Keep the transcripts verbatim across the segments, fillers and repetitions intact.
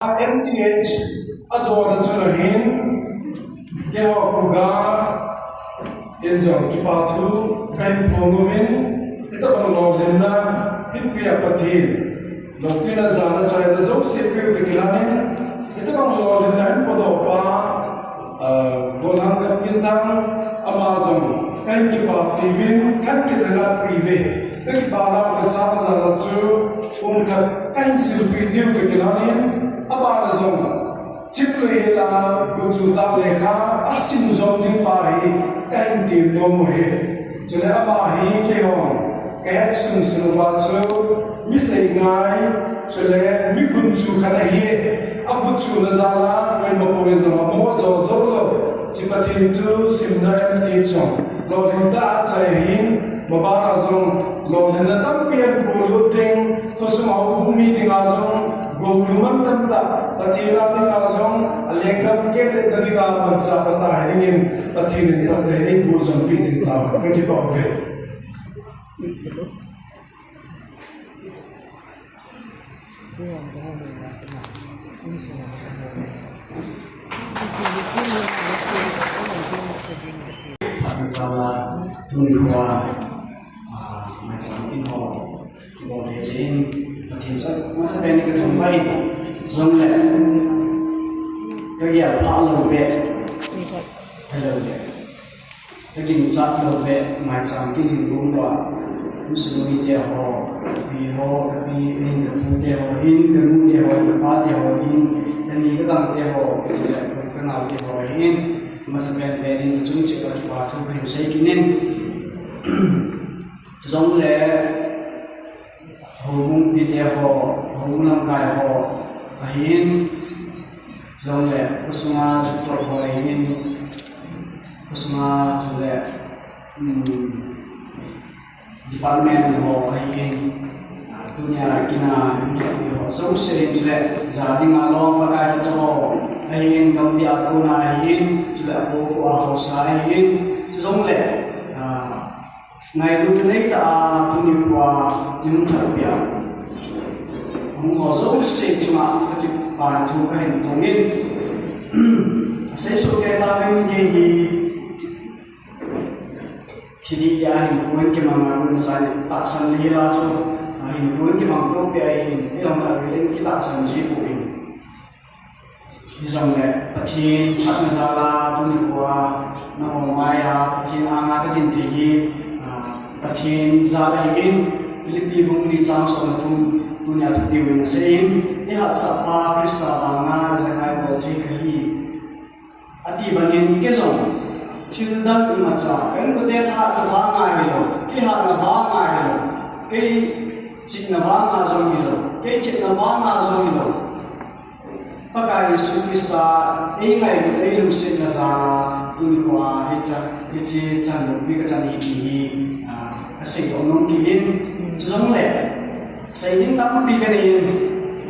M T H a jona chun ahin, keiho kuga in jong kipa thu kahin phong uvin, hitabang lolhinna hinpia Pathen loupina jana chaina jouse peh u toh kilhonin, hitabang lolhinna hin podoh pa, ah, Golhang Kamginthang, ama jong kahin kipapi uvin, kahin kithangatpi uve. Kakipana khat sanga jana chu, pumkhat kahin silpeh diu toh kilhonin, abana jong Chiplui hila, Gunchu tah lekha asim jom ding pa hi kahin tem nom u ahi. Chule ama hi keihon kahet sunsun uva chu mi seingai, chule mi gunchu khat ahi. Agunchuna jal a koima poi jong amoh jo jou lou. Hiche Pathen thusimna M T H jong lolhin tah a achai ahin, mabana jong lolhinna tampi ahin polut ding, khosung a um mi dinga jong, gou lungmon tamtah, Pathen a dinga jong, alenggam kehlet na dinga manchah tah ahi dingin, Pathen in phatthei eiboh jom peh jing tahen, kakipah uve. Phat na jal a, tuni khoa, ah, maicham in ho, kibol le jin, Pathen chu, masa pen in kathangvah in, jongle, kagel phah lou beh, helou beh. Kaginchat lou beh, maicham kin hin lhung uva, insung mite ho, kapi ho, kapi in, kapu te ho hin, kanu te ho, kapa te ho hin, kani kagangte ho, kanao te ho hin, masa pen pen in chung cheh uva kipa thu kahin sei kit in. Chujongle, houbung mite ho, houbung lamkai ho, ahin, chujongle, khosunga chutah ho ahin, khosunga chule, um, department ho ahin, ah, tunia kina, ho jouse ahin chule, ja dinga lom Pakai thacho ho ahin, gampi a kona ahin, chule akho kho a haosa ahin, chujongle, ah, ngailutna neitah a tuni khoa i hung lhatpeh a hung ho jouse chunga kakipa thu kahin phong in. Asei soh kei tauvin kei hi thidih a hinkho in kimang a, mun chai tahsan le hila chu, a hinkho in kimang to peh ahin, i lom khat vei in kitahsan ji poi. Hijongle, Pathen phatna jal a, tuni khoa, nangho mai a, Pathen anga kadin thei hi, ah, Pathen jal ahin, Philippi bung li chang somle thum, tunia thupiu in asei in, i hatsah pa Christa vanga, ijakai bol thei kahi. Ati bangin kei jong, thil dang imacha, ka inkote thahatna vanga hilou, kei hatna vanga hilou, kei chihna vanga jong hilou, kei thepna vanga jong hilou. Pakai Jesu Christa, eingailut, eilungsetna jal a, tuni khoa, hiche, hiche chan loupi kachan hi ti hi, ah, kasei doh nom kit in, chujongle, sei ding tampi kanei in,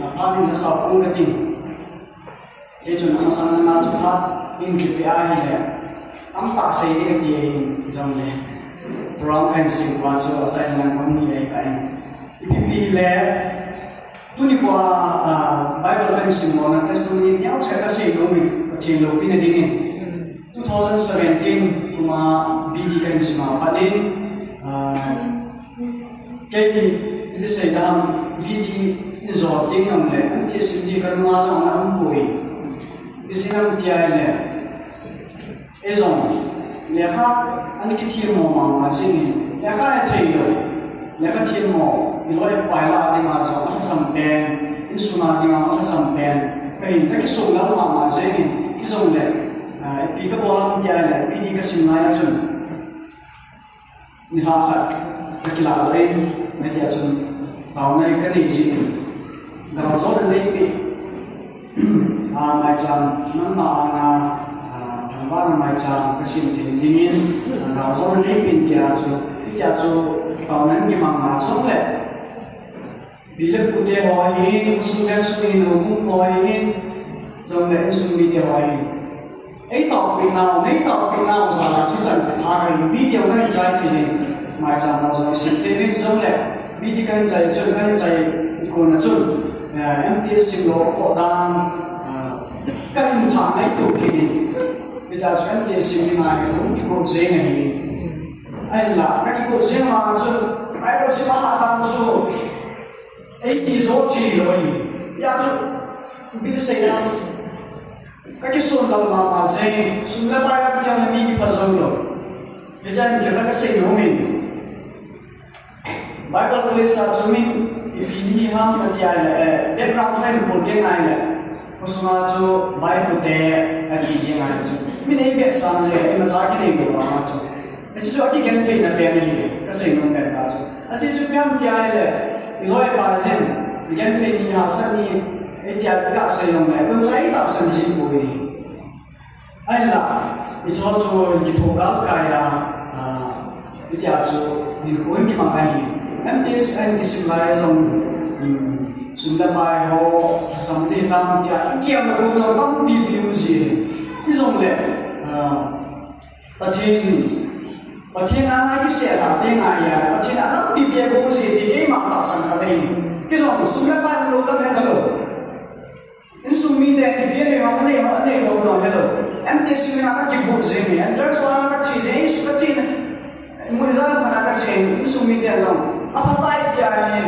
ah, phat in nasao pon kati. Hichun amasang lama chu phat in kipeh ahile, tamtah sei ding kati ahin, jongle, program kahin sem uva chu achaina lang kahung hi ahi tai. Ipi pi hile, tuni khoa, ah, Bible kahin simlona testimony neocha kasei nom in, Pathen loupina dingin. Two thousand seventeen kuma B D kahin sim a pat in, ah, kei, iti sei dam, B D in jot ding jongle, M T H sim ding kanunga jong ana um poi. Ijeh inem tia ahile, ei jong, lekha ana kithem mo mama jeng in, lekha athei lou, lekha them mo, iloi ipai lah dinga jong alhasam pen, insunga dinga alhasam pen kahin, kakisonglel mama jeng in, hijongle, ah, ipi kabol ham tia ahile, B D kasim lai a chun, nilhah khat kakilah lou in, hitia chun taona kanei jin, galjona neipeh, ah, maicham, nangma anga, ah, thangvahna maicham kasem thei dingin, ah, galjona neipeh in tia chu, hitia chu taona kimang a jongle, pi le pute ho ahin, khosung veng sung ahin, houbung ho ahin, jongle insung mite ho ahin, eitaopeh nau, neitaopeh nau jal a chu chan pha kahi, B D jong kahin chai thei in, maicham ho jong isem thei in, jongle B D kahin chai chun, kahin chai kona chun, M T S sim lou kho dan, ka hin tha ngai tu kini. Pi cha chu M T S sim ni ngai ka hung ki ko je ngai ni. Ai la, ka ki ko je ma chu, ai ko sim ha dan chu. Ei ti zo chi lo ai. Ya chu, bi de sei ya. Ka ki sun dam ma ma je, sun le pai ka ti mi ki pa zo lo. Pi cha ni ka ka sei no min. Bible College a chu min ipi ni ham ka ti a le, eh, background chu hin pun ke ngai le. Ko sunga chu Bible te a ti ke ngai chu. Min ei be san le, ei ma za ki nei be ba ma chu. Ei chu chu a ki gen thei na be ni le, ka sei nung be ta chu. A chi chu piam ti a le, i loi pa jin, i gen thei ni ha sa ni, ei ti a ka sei nung le, ko sa ei ta san ji ko ni. Ahinla, hiche chu kithoh galkai a, ah, hitia chu hinkho kimang ahi. M T S ahin kisim lai jong, um, sum le pai ho, lhasam te tam tia, kiam le kum le tampi pi um ji. Hijongle, ah, Pathen, Pathen a ngai kisel a te ngai a, Pathen a lampi pe kum ji ti keima tahsan khat ahi. Kei jong sum le pai lo lam he ta lou. Insung mite ipi anei ho, anei ho, anei ho, no, hello. M T S na ka kibu jing e, entrance ho ka che jing, insung ka che na. Mun jang pha na ka che, insung mite jong. Apha tai tia ni,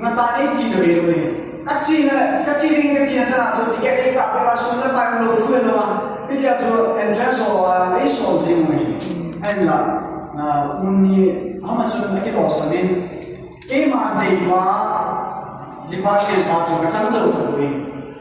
na ta nei ti do ye. Ka che na, ka che ding ka ti na cha na chu ticket ei kap ka sum le pai lo thu lo ma. Hitia chu entrance ho a, ei sol jing e. Ahinla, ah, mun ni, ama chu na kilolsan in. Keima deipa department pa chu ka chang jou poi.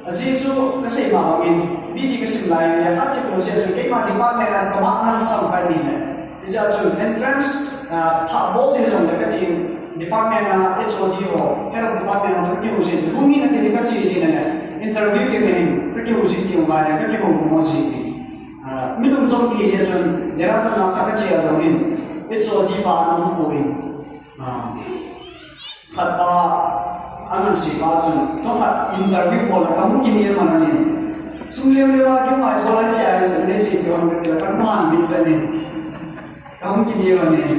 Ajeh chu ka sei ma bangin, B D ka sim lai le, khat thip lou jeh chun keima department a ka ma na sam kai ni le. Hijeh chun entrance, ah, thah bol ding jong le ka tin department a H O D ho, head of department ho ka kihou jin, lungin a ti ka che jin le, interview ti me hin, ka kihou jin ti ong lai le, ka kihou mo jin. Ah, mi lung chom ki jeh chun, Dehradun a kha ka che a lungin, H O D pa na mu ko in. Ah. Khat pa, anun si pa chun, chomkhat interview bol a, ka hung kinel man ahi. Sum leu leu a, keima bol a, kei a, nei si kei hung kei a, ka man min chan in. Ka hung kinel man ahi.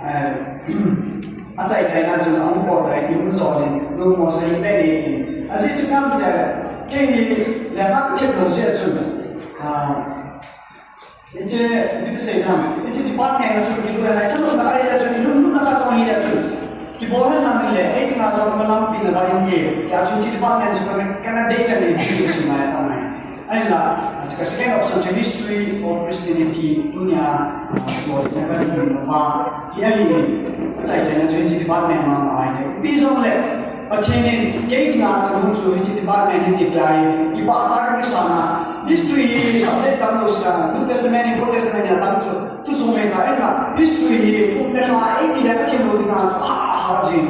Eh, achai chai na chun, ahung bol a, i hung jo in, nu mo sa in pe ni tin. Ajeh chu ngam te, kei hi, le hak thip lou jeh chun. Ah, Hiche, ipi ti sei ham. Hiche department a chun kilui lai, thanop na kai le chun, ilunglut na ka tong hi le chun. Kibol hen lang hi le, ei dinga jong ka lampi na lai in ke. Tia chun hiche department chu ka, ka na dei ka nei, ti ka sim lai ta nai. Ahinla, ka second option chu history of Christianity, tunia, ah, bol na ka ni ba. Hi ahi ni, achai chai na chu hiche department ma ma ahi te. Ipi jong le, Pathen in kei dinga kalung chu hiche department hi ti tai, kipah tah a ka kisan a. History hi subject tamlou sah a, New Testament hi Old Testament hi atam chu, tu chu mai ta, ahinla history hi um le lha, ei ti le ka themlou dinga chu, ha, ha, ha, jing.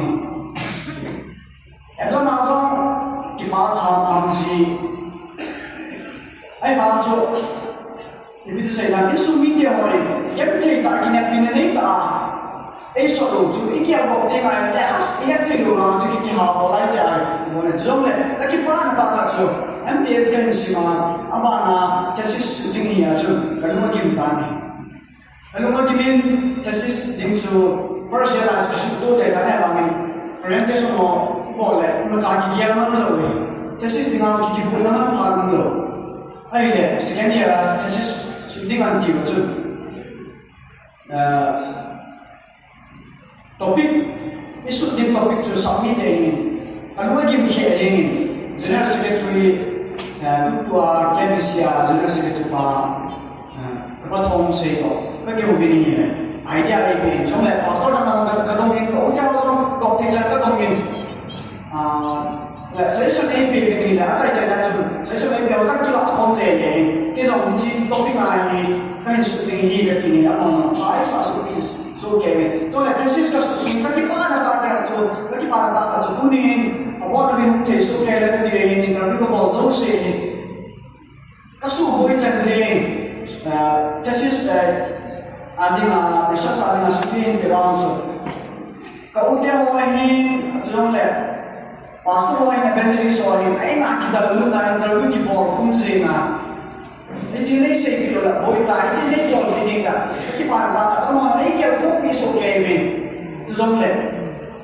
Exam a jong kipass ham ham ji. Ahi ma chu, ipi ti sei na, insung mite ho le, genthei tah, kinepna nei tah a, ei sot lou chu, i kiam bou ti ngai, eh, i het thei lou vang chu, ki, kihao bou lai ti a, mo le, chulom le, ka kipana tah khat chu, M T S ka hin sim a, abana thesis ding hi a chu, ka lung agim tan ahi. Ka lung agim in, thesis ding chu, first year a chu, kisuh to te ta ne vang in, presentation ho, bol le, imacha kigel man lou e, thesis ding a ki, kibol man pha lou. Ahile, second year a thesis sut ding ahin tiu chun. Ah, topic, i sut ding topic chu submit ding in. Ka lung agim khe ding in. General Secretary, ah, tu tua K B C a General Secretary pa, ah, ka pa Thong sei to. Ka kihou vin in le. Idea ei pe in. Chule pastor na ka, ka dong in, ka u ka dong, ka u thei chan ka dong in. Ah, le, suggestion ei pe ni le, achai chai na chun, suggestion ei pe, ka kila khom le le, kei jong hiche topic a hi, ka hin sut ding hi ka ti ni, amang amang, pa, ei sa sut ding, sut kei ve. Chule thesis ka sut sut, ka kipana tah khat chu, ka kipana tah khat chu, tunin, abon a min hung thei soh kei le ka ti ve, interview ka bol jouse hi. Ka suboi chan jing, ah, thesis, eh, a dinga, research a dinga sut ding pe bang chu. Ka u te ho hin, chulom le, pastor ho hin, evangelist ho hin, eima kidalna, interview kibol khum jing a. Hiche nei sei kit lou le, boi ta, hiche nei bol kit ding ta. Kipana tah, chulom, ei kihou kit soh kei ve. Chulom le.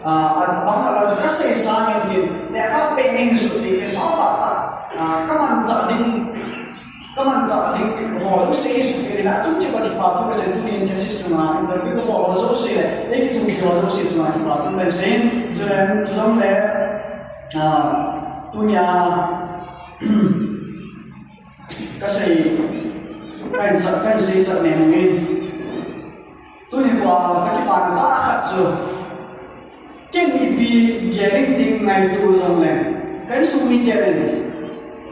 Ah, abang khat lah chu kasei sang in tin, lekha peh ning suh ti, peh sang tah tah, ah, kamanchah ding, kamanchah ding ho jouse suh ti, achung cheh uva kipa thu kasei, tuni in thesis chunga interview kabol ho jouse le, eikithum ho jouse chunga kipa thu kasei, chule, chule, ah, tunia, Kasei, kahin sa, kahin seichat neng in. Tuni kho a kakipana tah khat chu, ken ipi gel ding ngaito jongle, ka insung miten,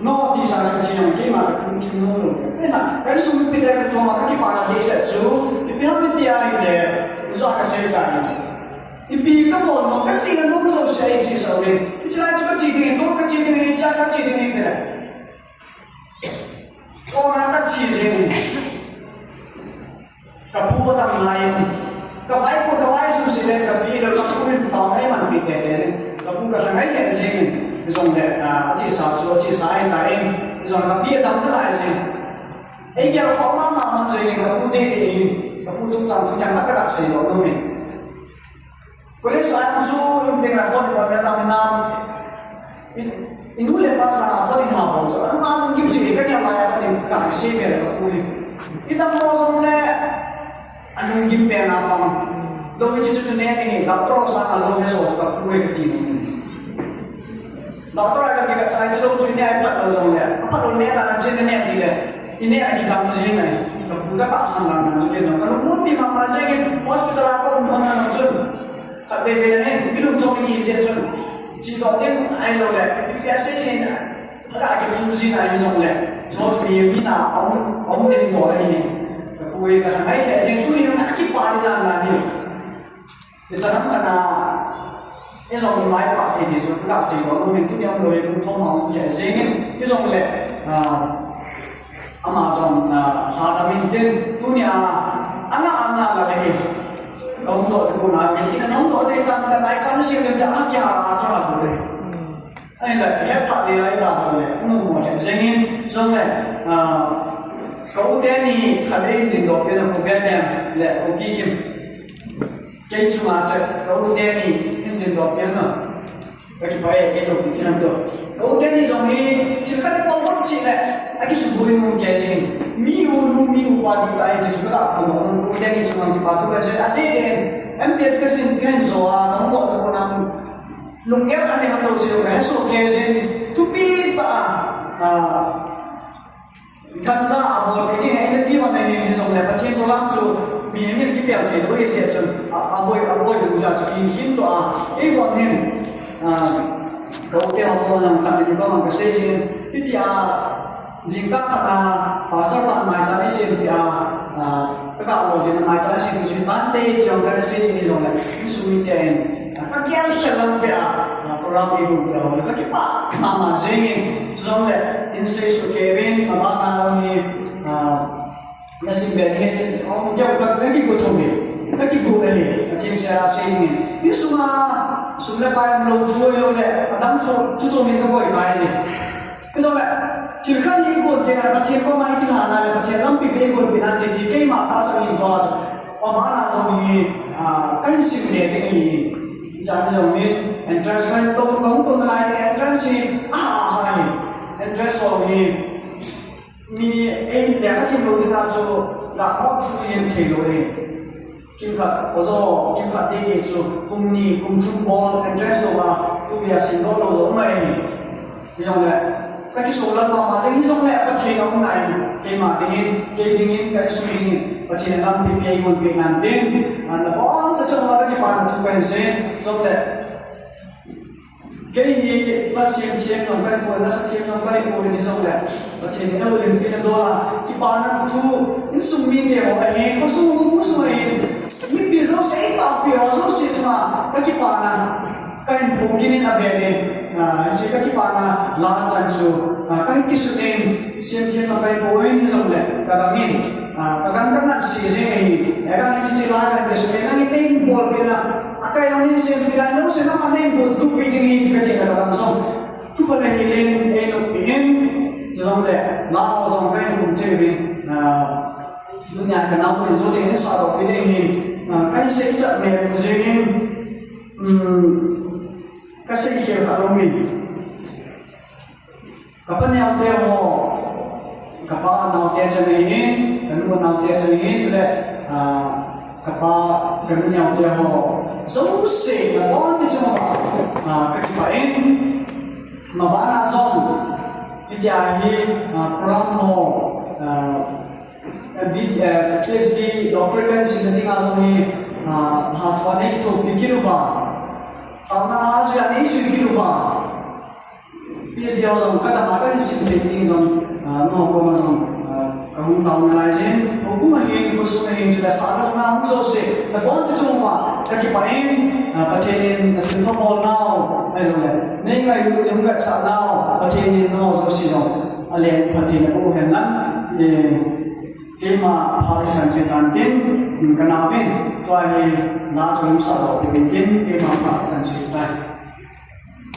no ti sa ka chi jong keima ka kum kim nom lou. Ena, ka insung mipite ka thoma kakipana deisah chu, ipi ham iti ahile, ijat kasei tai. Ipi kabol nom, kachi nom jouse eiche sah uve. Hiche lai chu kache ding ahi, kache ding ahi, cha kache ding ahi tile. Kona kache jeng in. Kapu adang ngai in. Kavaipo, kavai jong seh le, kapi le, kapu in tao ngai man pi tete jeng. Kapu kalha ngai le jeng in. Jongle, ah, achesa chu, achesa ahi tai. Jong kapi adang ngai jeng. Eigel kho mama man jeng in, kapu dei dei in. Kapu chungchang thu jang khat kasei lou nom in. College a chu in teng a phone in on na tam na. In, inu le pa sanga phone in ha bol chu. Anu a lungkim ji ka nia ma ya phone in ka hi se be la ka pui. I dam mo jong le, alunggim be na pa. Lou hi chu chu ne ni, doctor sanga lou he jo ka pui ka ti ni. Doctor a kati kasei chu lou chu ne ai phat lou jong le. A phat lou ne ta na chu ne ne ti le. I ne a kidam jing ngai. Ka pu ka tahsan lang lang chu ke no. Ka lungmon pi mama jeng in hospital a ka um hon na chu. Khatvei vei na hin, mi lungchom kiji jeh chun. Chi doh ding ahilou le, ipi asei jeng in. Aga kiphum jing ahi jong le. Chu chu mi, mi na a um, a um ding doh ahi ni. Ka pu ka ngai le jeng tuni ka kipah di dan na ni. Ichan ham kana, ijong mai pa thei ti chu, ka sei lou, min tuni umlou, kum thum a um thei jeng in, ijong le, ah, ama jong, ah, lha dam in tin, tuni a, anga, anga la le hi. Ka um doh te ko na, min tin, ka um doh te tan, ka nai chan sing le, a kya, a kya ko le. Ahinla, hetthei le, ahi ta le, nu mo le, jeng in, jong le, ah, ka u teni, khat in tin doh, pe na ko be ne, le, ko ki kim. Kei chunga chu, ka u teni, in din doh pian na. Ka kipah e, kei toh, in an toh. Ka u teni jong hi, thil khat i pom bol cheh le, akisuboi nom kei jeng. Mi u nu, mi u pa ding tai ti chu ka la pom bol nom, ka u teni chunga kipa thu ka sei, adeh deh in. M T H ka sin, ka hin jo a, ka hung bol ka pon a, lunggel a nei hon lou seh, ka he soh kei jeng. Thupi tah a, ah, Ganja abol peh ding ahi, ina ti vang ahi, hijongle Pathen program chu mihem in kipel thei lou ahi jeh chun, a, aboi, aboi lou jeh chun, hin, hin toh a, kei vang hin, a, ka u te ho vang lang khat ni vang ka sei jin, hiti a, jingkah khat a, pastor pan maicham i sem tia, a, ka ga lo din maicham i sem jin, ban te ti vang ka sei jin hijongle, insung mite in, Ka gel khel lam peh a, a, program i hung peh a, ka kipah mama jeng in, chujongle, in sei su kei vin, abana hi, a, na sim be ni, um, kei ka, ka kigo thou ve, ka kigo ve, a theng se a sei in. Insung a, sum le pai umlou thu lou le, adam chu, thu chu min ka boi tai le. Hijongle, thil khat hi i gon teng le, Pathen koma i kilhana le, Pathen lampi beh i gon peh nante ti, keima tahsan in tua chu. Abana jong hi, ah, ka hin sim le teng hi. Chan jong hi, entrance kan to, kong to nalai entrance hi, ah, ah, ah, hi. Entrance jong hi, mi, eh, le ka thim lou ding a chu, la mo chu yen thei lou le. Kimkhat, ojo, kimkhat te ke chu, kum ni, kum thum bol, entrance lou a, tu ya sin lou lou jong mai. Hijongle, ka kiso la pa ma jeng hijongle, Pathen a um nai, keima dingin, kei dingin, ka insung dingin, Pathen lampi pia i mun pe nante, an la bon sa chong la ka kipa na thu ka hin sei, jongle, Kei hi la siam thiam nom kahi poi, la sa thiam nom kahi poi, hijongle, Pathen in a houlimpi na dol a, kipana thu, insung mite ho ahi, khosung, khosung ahi, mipi jouse, i papi ho jouse chunga, ka kipana, ka hin phongin in a vel in, ah, hiche ka kipana, la chan chu, ah, ka hin kisut in, siam thiam nom kahi poi, hijongle, ka bang in, Ah, ka gang ka ngan si jing ahi. Eh, ka ngan si jing lai kan ke su ke nang i tein bol peh na. A kai nang in sem peh na, no se na ma nei bol tu pi ding hi ka ti ka bang song. Tu pa le hi len ei no pi in. Jong le, na o jong kai no kum te pi. Ah, dunia ka nau pi jo te ne sa ro pi ding hi. Ah, kai se cha me ku jing in. Kasei khel khat aum e. Kapa naote ho, kapa naote chan ahin, kanu naote chan ahin, chule kapa kanu naote ho jouse nabonte chunga kakipah in. Mabana jong hitia hi program ho, PhD, doctorate kahin simna dinga jong hi hatah a nei kithopi kit uva, taona a jui a nei jui kit uva, PhD ho jong kadam a kahin sim thei ding jong nangho koma jong kahung taona lai jin, houbung ahin, khosung ahin, chule sahlang na hung jouse nabonte chunga kakipah in. Pathen in nathilpha bolnau ahiloule nei ngailut nei hung vetsah nau Pathen in nangho jouse jong alen phatthei naboh hen lang. Keima phat hichan chu hitan tin, kanaovin tua hi la chu hung sahdoh peh in tin, keima phat hichan chu hitai.